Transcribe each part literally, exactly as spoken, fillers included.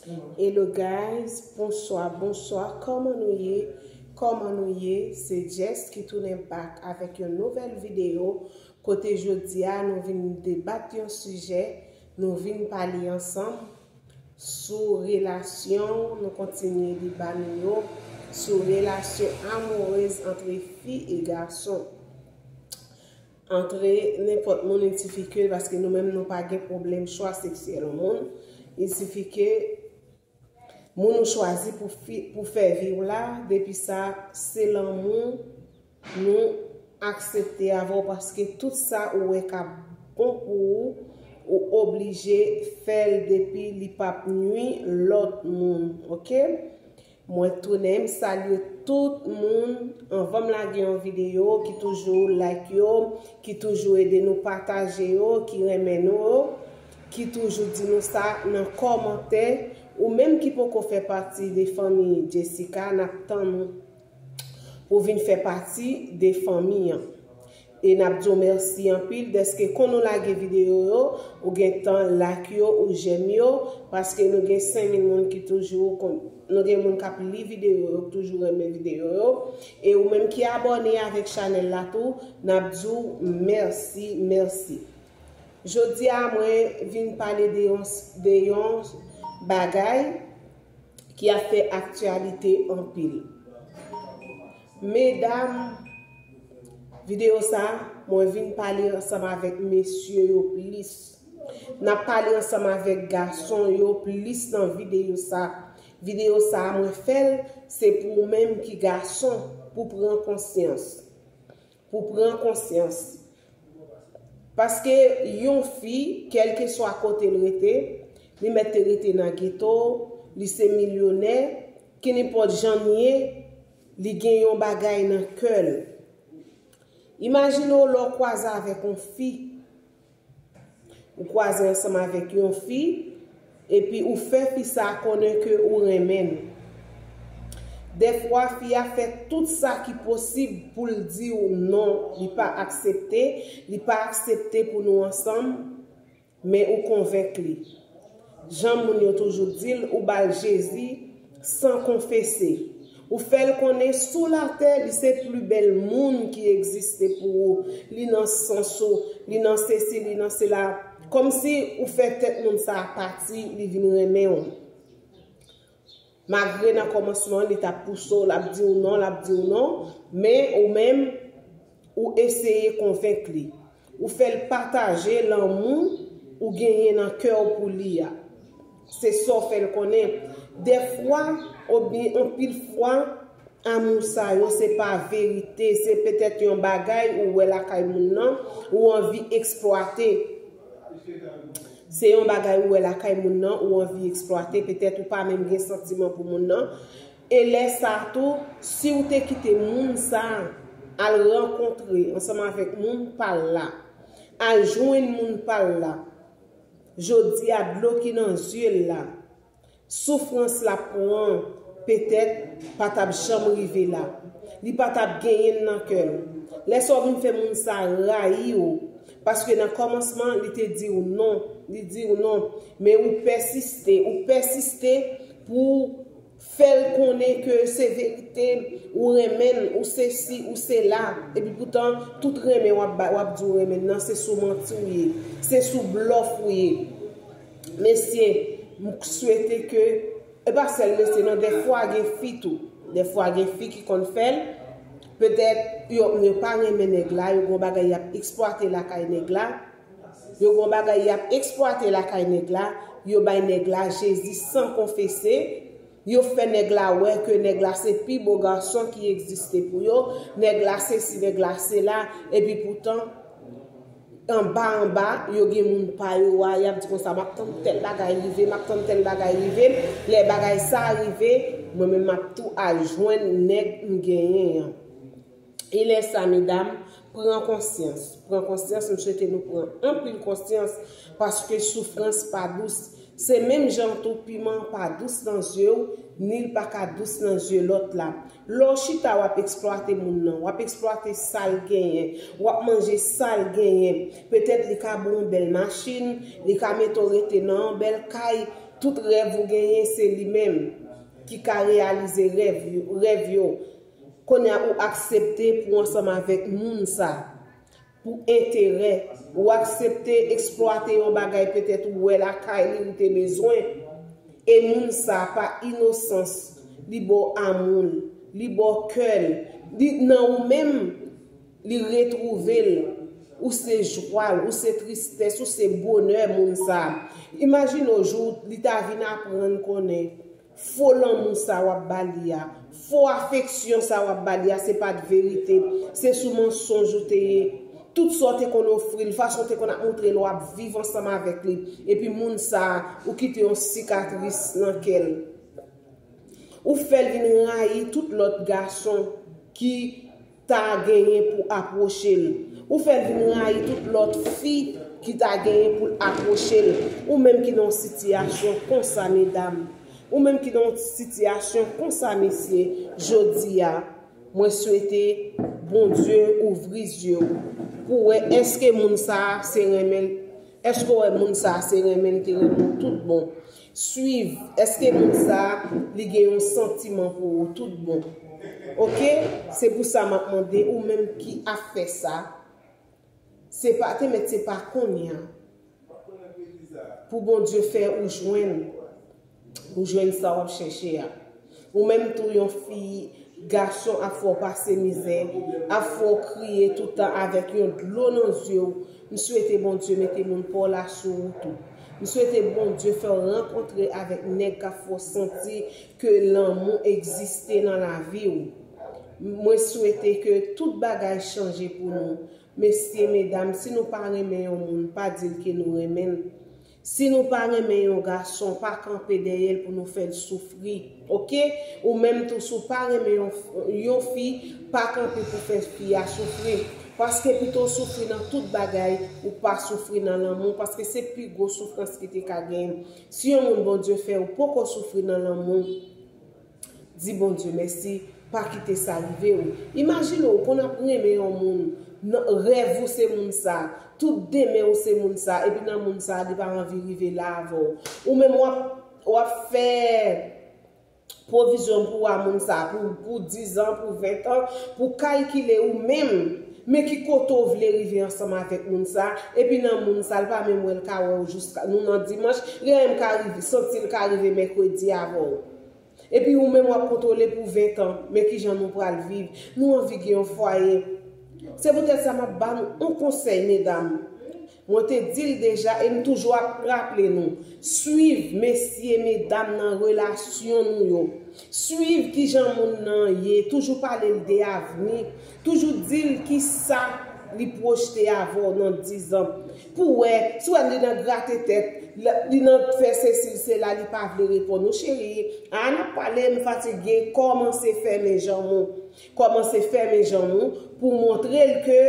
Hello guys, bonswa, bonswa, kòman nou ye? Kòman nou ye? Se Jess ki tounen back avèk yon nouvèl videyo, kote jodi a nou vin debat yon sijè, nou vin pale ansanm sou relasyon, nou kontinye deba nou yo sou relasyon amourez antre fi e gason. Antre nenpòt moun, il sifi ke, paske nou menm nou pa gen pwoblèm chwa seksyèl yon moun, il sifi ke moun ou chwazi pou fi, pou fè vi w la, depi sa se lanmou, nou aksepte avè w, paske tout sa ou wè k ap bon pou ou, ou oblije fè l depi li p ap nwi lòt moun, oke? Mwen tounen, m salye tout moun anvan m lage yon videyo ki toujou like yo, ki toujou ede nou pataje yo, ki renmen nou yo, ki toujou di nou sa nan kòmantè, ou menm ki poko fè pati de fanmi Jessica, n ap tann ou pou vin fè pati de fanmi an. E n ap di w mèsi anpil dèske kon nou lage videyo yo, ou gentan like yo, ou j'aime yo, paske nou gen senk mil moun ki toujou kon, nou gen moun k ap li videyo yo, k toujou renmen videyo yo, e ou menm ki abòne avèk chanèl la tou, n ap di w mèsi, mèsi. Jodi a mwen vin pale de yon, de yon bagay ki ap fè aktyalite anpil. Medam, videyo sa, mwen vin pale ansanm avèk mesye yo plis. N ap pale ansanm avèk gason yo plis nan videyo sa. Videyo sa, mwen fè l, se pou ou menm ki gason, pou pran konsyans. Pou pran konsyans. Paske yon fi, kèlkeswa kote l rete, li mèt te rete nan geto, li se milyonè, kenenpòt jan l ye, li gen yon bagay nan kè l. Imajine w lè w kwaze avèk yon fi, ou kwaze ansanm avèk yon fi, epi ou fè fi sa a konnen ke ou renmen l. Dèfwa, fi a fè tout sa ki posib pou l di w non, li pa aksepte, li pa aksepte pou nou ansanm, men ou konvenk li. Jan moun yo toujou di l, ou ba l Jezi san konfese. Ou fè l konnen sou latè, li se pli bèl moun ki egziste pou ou. Li nan sans ou, li nan sesi, li nan sela. Kòmsi ou fè tèt moun sa a pati, li vin renmen w. Malgre nan kòmansman, li t ap pouse w, l ap di w non, l ap di w non, men ou menm, ou eseye konvenk li. Ou fè l pataje lanmou ou genyen nan kè w pou li a. Se sa w fè l konnen. Dèfwa, oubyen anpil fwa, amou sa yo, se pa verite. Se petèt yon bagay ou wè lakay moun nan, ou anvi eksplwate. Se yon bagay ou wè lakay moun nan, ou anvi eksplwate. Petèt ou pa menm gen santiman pou moun nan. E lè sa a tou, si w te kite moun sa a al rankontre ansanm avèk moun pa l la, al jwenn moun pa l la, jodi a dlo ki nan zye l la, soufrans l ap pran, petèt, pa t ap janm rive la. Li pa t ap genyen l nan kè l. Lè sa w vin fè moun sa a rayi w, paske nan kòmansman, li te di w non, li di w non, men ou pèsiste, ou pèsiste pou fè l konnen ke se verite, ou renmen l, ou sesi, ou sela, epi poutan, tout renmen w ap ba-, w ap di w renmen l nan, se sou manti w ye, se sou blòf ou ye. Mesye, m swete ke, e pa sèl mesye non, dèfwa gen fi tou. Dèfwa gen fi ki konn fè l. Petèt, yo, yo pa renmen nèg la, yo gen yon bagay y ap eksplwate lakay nèg la. Yo gen yon bagay y ap eksplwate lakay nèg la. Yo bay nèg la Jezi san konfese. Yo fè nèg la wè ke nèg la se pi bo gason ki egziste pou yo. Nèg la sesi, nèg la sela. Epi poutan, anba, anba, yo gen moun pa yo a, y ap di konsa, "M ap tann tèl bagay rive, m ap tann tèl bagay rive." Lè bagay sa a rive, mwen menm m ap tou al jwenn nèg m genyen an. E lè sa, medam, pran konsyans. Pran konsyans, m swete nou pran anpil konsyans, paske soufrans pa dous. Se menm jan tou piman pa dous nan zye w, ni l pa ka dous nan zye lòt la. Lè w chita w ap eksplwate moun nan, w ap eksplwate sa l genyen, w ap manje sa l genyen. Petèt li ka ba w yon bèl machin, li ka mete w rete nan yon bèl kay, Tout rèv ou genyen, se li menm ki ka reyalize rèv yo, rèv yo. Kounye a ou aksepte pou ansanm avèk moun sa, pou enterè, ou aksepte eksplwate yon bagay petèt ou wè lakay li ou te bezwen. E moun sa pa inosans, li ba w amou l, li ba w kè l, li nan ou menm, li retwouve l. Ou se jwa l, ou se tristès, ou se bonè moun sa. Imajine w jou li ta vin aprann konnen fo lanmou sa w ap ba li a, fo afeksyon sa w ap ba li a, se pa t verite, se sou mansonj ou te ye. Tout sa w te konn ofri l, fason w te konn ap montre l w ap viv ansanm avèk li, epi moun sa a, ou kite yon sikatris nan kè l. Ou fè l vin rayi tout lòt gason ki ta genyen pou apwoche l. Ou fè l vin rayi tout lòt fi ki ta genyen pou l apwoche l. Ou menm ki nan yon sitiyasyon konsa, medam, ou menm ki nan yon sitiyasyon konsa, mesye, jodi a, mwen swete Bondye ouvri zye w pou wè èske moun sa a se renmen l, èske w wè moun sa a se renmen l te renmen w tout bon. Swiv, èske moun sa a li gen yon santiman pou ou tout bon. Oke? Se pou sa m ap mande ou menm ki ap fè sa, se pa te mèt, se pa kounye a. Pou Bondye fè ou jwenn, ou jwenn sa w ap chèche a. Ou menm tou yon fi, gason ap fè w pase mizè, ap fè w kriye tout tan avèk yon dlo nan zye w. M swete Bondye mete moun pa w la sou wout ou. M swete Bondye fè w rankontre avèk nèg k ap fè w santi ke lanmou egziste nan lavi w. Mwen swete ke tout bagay chanje pou nou. Mesye, medam, si nou pa renmen yon moun, pa di l ke nou renmen l. Si nou pa renmen yon gason, pa kanpe dèyè l pou nou fè l soufri. Oke? Ou menm tou, si w pa renmen yon, yon fi, pa kanpe pou fè fi a soufri. Paske pito w soufri nan tout bagay, ou pa soufri nan lanmou, paske se pi gwo soufrans ki te ka genyen. Si yon moun Bondye fè ou poko soufri nan lanmou, di Bondye mèsi, pa kite sa rive w. Imajine w konn ap renmen yon moun, nan rèv ou se moun sa, tout demen w se moun sa, epi nan moun sa li pa anvi rive la avè w. Ou menm w ap, w ap fè pwovizyon pou a moun sa, pou, pou diz an, pou ven an, pou kalkile ou menm, men ki kote w vle rive ansanm avèk moun sa, epi nan moun sa, l pa menm wè l ka wè w jiska, nou nan dimanch, li menm ka rive, santi l ka rive mèkredi avè w. Epi ou menm w ap kontwole pou ven an, men kijan nou pral viv. Nou anvi gen yon fwaye. Se poutèt sa m ap ba nou yon konsèy, medam. Mwen te di l deja e m toujou ap raple nou. Swiv mesye, medam nan relasyon nou yo. Swiv kijan moun nan ye. Toujou pale l de avni. Toujou di l kisa li pwojte avè w nan diz an. Pou wè, si w wè li nan grate tèt, li nan fè sesi, sela, li pa vle reponn ou, cheri. A, n ap pale, m fatige, kòmanse fèmen janm ou. Kòmanse fèmen janm ou pou montre l ke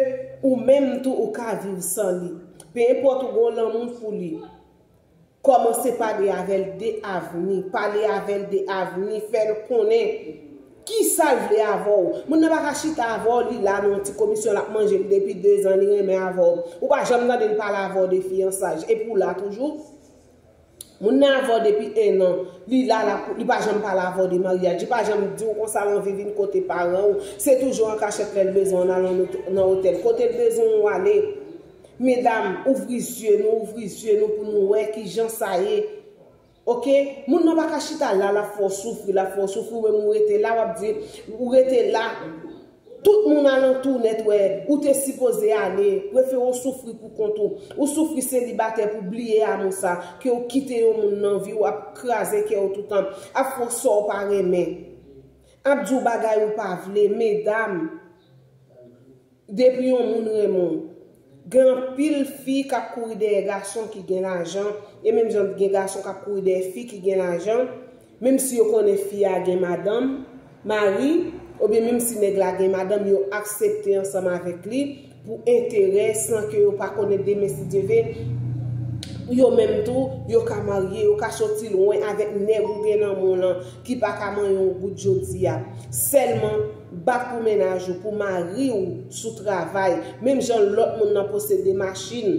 ou menm tou ou ka viv san li. Pe enpòt ou gen lanmou pou li. Kòmanse pale avè l de avni, pale avè l de avni, fè l konnen kisa l vle avè w. Moun nan pa ka chita avè w, li la nan yon ti komisyon, l ap manje l depi dezan, li renmen avè w. Ou pa janm tande l pale avè w de fiyansaj, epi w la toujou. Moun nan avè w depi en an, li la, la, li pa janm pale avè w de maryaj, li pa janm di w konsa l anvi vin kote paran w, se toujou an kachèt lè l bezwen w, n al nan otèl. Kote l bezwen w ale. Medam, ouvri zye nou, ouvri zye nou pou nou wè kijan sa ye. Oke? Moun nan pa ka chita la, l ap fè w soufri, l ap fè w soufri, ou menm ou rete la, w ap di, ou rete la. Tout moun alantou w nèt wè, ou te sipoze ale, prefere w soufri pou kont ou. Ou soufri selibatè pou bliye amou sa, ke w kite yon moun nan vi w ap kraze kè w toutan, ap fè w sa w pa renmen, ap di w bagay ou pa vle, medam. Depi yon moun renmen w, gen anpil fi k ap kouri dèyè gason ki gen lajan, e menm jan gen gason k ap kouri dèyè fi ki gen lajan, menm si yo konnen fi a gen madanm, mari, oubyen menm si nèg la gen madanm, yo aksepte ansanm avèk li pou enterè san ke yo pa konnen demen si Dye ve. Yo menm tou, yo ka marye, yo ka soti lwen avèk nèg ou gen nan men w lan ki pa ka manyen yon goud jodi a. Sèlman, bat pou mennaj ou, pou mari w sou travay, menm jan lòt moun nan posede machin,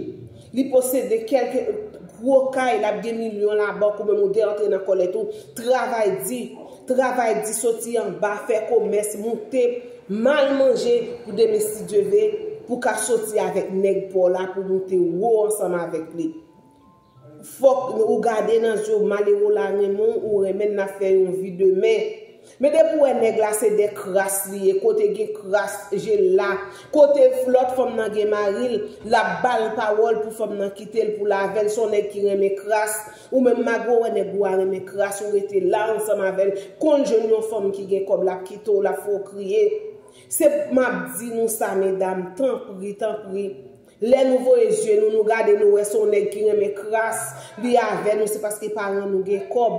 li posede kèlke, gwo kay, l ap gen milyon labank, ou menm ou de antre nan kòlèt ou. Travay di, travay di, soti anba, fè komès, moute, mal manje pou demen si Dye ve, pou ka soti avèk nèg pa w la pou moute wo ansanm avèk li. Fòk ou gade nan zye w, malere w la renmen w, ou renmen l, n ap fè yon vi demen. Men depi w wè nèg la se de kras li ye, kote gen kras je l la, kote lòt fanm nan gen mari l, l ap ba l pawòl pou fanm nan kite l pou l avè l, se yon nèg ki renmen kras. Ou menm malgre w wè nèg ou a renmen kras, ou rete la ansanm avè l, konn jwenn yon fanm ki gen kòb, l ap kite w, l ap fè w kriye. Se m ap di nou sa medam, tanpri, tanpri. Lè nou voye zye nou, nou gade, nou wè se yon nèg ki renmen kras, li avè nou, se paske paran nou gen kòb.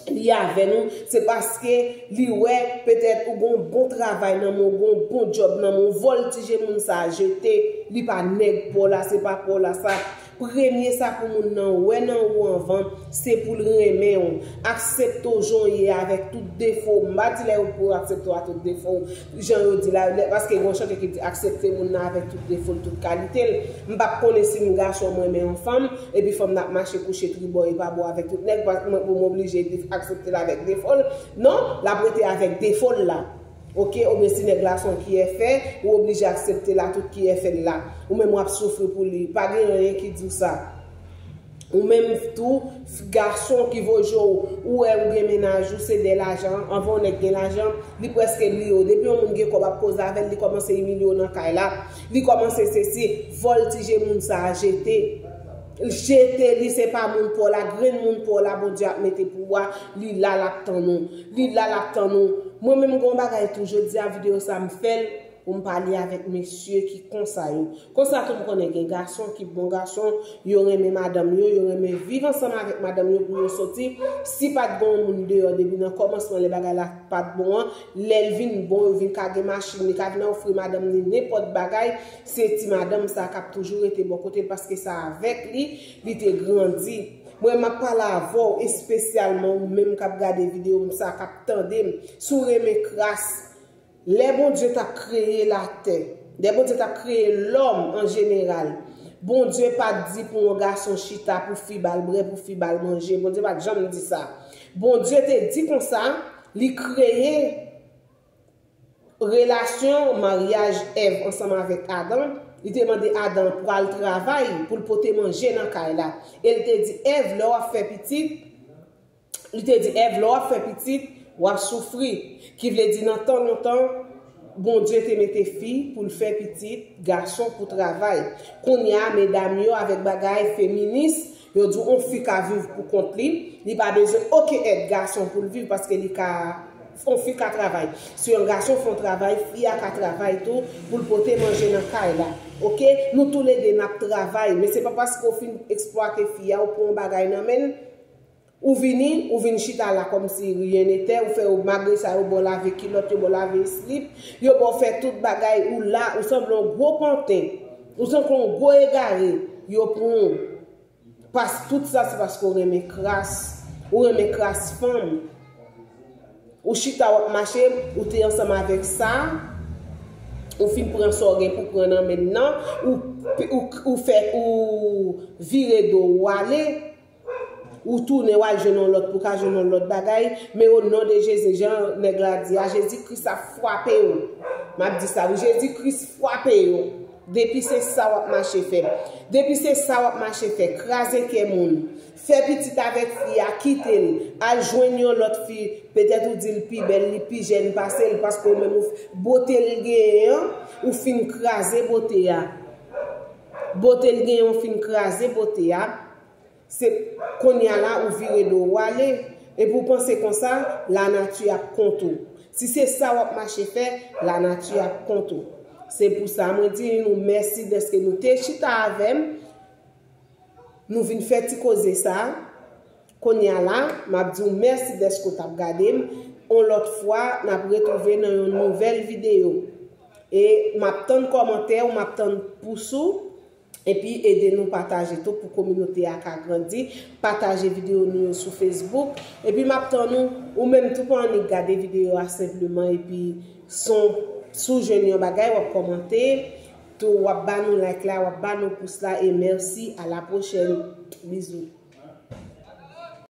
Li avè nou, se paske li wè petèt ou gon bon travay nan men w, ou gon bon djòb nan men w, vòltije moun sa a, jete, li pa nèg pa w la, se pa pa w la sa. Premye sa pou moun nan wè nan ou anvan, se pou l renmen w, aksepte w jan w ye avèk tout defo w. M pa di lè yo pou yo aksepte w a tout defo w, jan yo di la, lè, paske gen yon chante ki di aksepte moun nan avèk tout defo l, tout kalite l. M p ap konnen si m gason m renmen yon fanm, epi fanm nan ap mache kouche tribò e pa bò avèk tout nèg, pa, mwen pou m oblije aksepte l avèk defo l. Non, l ap rete avèk defo l la. Oke, oubyen si nèg la se yon kiyè fè, ou oblije aksepte l a tout kiyè fè l la. Ou menm w ap soufri pou li. Pa gen anyen ki di w sa. Ou menm tou, gason ki voye w, ou wè ou gen mennaj ou, se de lajan, anvan yon nèg gen lajan, li prèske bliye w. Depi yon moun gen kòb ap koze avè l, li kòmanse imilye w nan kay la. Li kòmanse sesi, vòltije moun sa a, jete. Jete li, se pa moun pa w la, grenn moun pa w la, Bondye ap mete pou ou a, li la, l ap tann ou. Li la, l ap tann ou. Mwen menm, gen yon bagay tou, jodi a, videyo sa, m fè l pou m pale avèk mesye ki konsa yo. Konsa tou, m konnen gen gason ki bon gason, yo renmen madanm yo, yo renmen viv ansanm avèk madanm yo pou yo soti. Si pa t gen yon moun deyò depi nan kòmansman, lè bagay la pa t bon an, lè l vin bon, yo vin ka gen machin, li ka vin ofri madanm li nenpòt bagay, se ti madanm sa k ap toujou rete bò kote l paske sa avèk li, li te grandi. Mwen, m ap pale avè w espesyalman ou menm k ap gade videyo m sa, k ap tande m. Si w renmen kras, lè Bondye t ap kreye latè, lè Bondye t ap kreye lòm an jeneral, Bondye pa t di pou yon gason chita pou fi ba l bwè, pou fi ba l manje. Bondye pa t janm di sa. Bondye te di konsa, li kreye relasyon maryaj Èv ansanm avèk Adan. Li te mande Adan pou al travay, pou l pote manje nan kay la. E l te di, Èv, lè w ap fè pitit, li te di, Èv, lè w ap fè pitit, w ap soufri. Ki vle di, nan tan lontan, Bondye te mete fi pou l fè pitit, gason pou travay. Kounye a, medam yo avèk bagay feminis, yo di w, on fi ka viv pou kont li, li pa bezwen okenn èd gason pou l viv, paske li ka, on fi ka travay. Si yon gason fè yon travay, fi a ka travay tou pou l pote manje nan kay la. Oke? Nou toulede n ap travay, men se pa paske w fin eksplwate fi a, ou pran yon bagay nan men l, ou vini, ou vin chita la kòmsi rien n'était, ou fè yo malgre sa, yo ba w lave kilòt, yo ba w lave slip, yo ba w fè tout bagay, ou la, ou sanble yon gwo panten, ou sanble yon gwo egare, yo pran w. Pas, tout sa se paske w renmen kras, ou renmen kras fanm. Ou chita w ap mache, ou te ansanm avèk sa, ou fin pran sa w gen pou pran nan men l nan, ou, ou, ou fè, ou vire do w ale, ou tounen w al jwenn yon lòt pou ka jwenn yon lòt bagay, men o non de Jezi, jan nèg la di a, Jezi Kris ap frape yo. M ap di sa wi, Jezi Kris frape yo. Depi se sa w ap mache fè. Depi se sa w ap mache fè, kraze kè moun. Fè pitit avèk fi a, kite l. Al jwenn yon lòt fi, petèt ou di l pi bèl, li pi jèn pase l, paske ou menm ou f-, bote l genyen an, ou fin kraze bote a. Bote l genyen, ou fin kraze bote a. Se kounye a la, ou vire do w ale. Epi w panse konsa, lanati ap kont ou. Si se sa w ap mache fè, lanati ap kont ou. Se pou sa, mwen di nou mèsi dèske nou te chita avè m. Nou vin fè ti koze sa. Kounye a la, m ap di w mèsi dèske w t ap gade m. On lòt fwa, n ap retwouve nan yon nouvèl videyo. E m ap tann kòmantè w, m ap tann pous ou. Epi ede nou pataje tou pou kominote a ka grandi. Pataje videyo nou yo sou Facebook. Epi m ap tann ou, ou menm tou pa annik gade videyo a senpleman. Epi si w jwenn yon bagay, w ap kòmante. Tou w ap ba nou like la, w ap ba nou pous la, e mèsi, a la pwochèn. Bizou.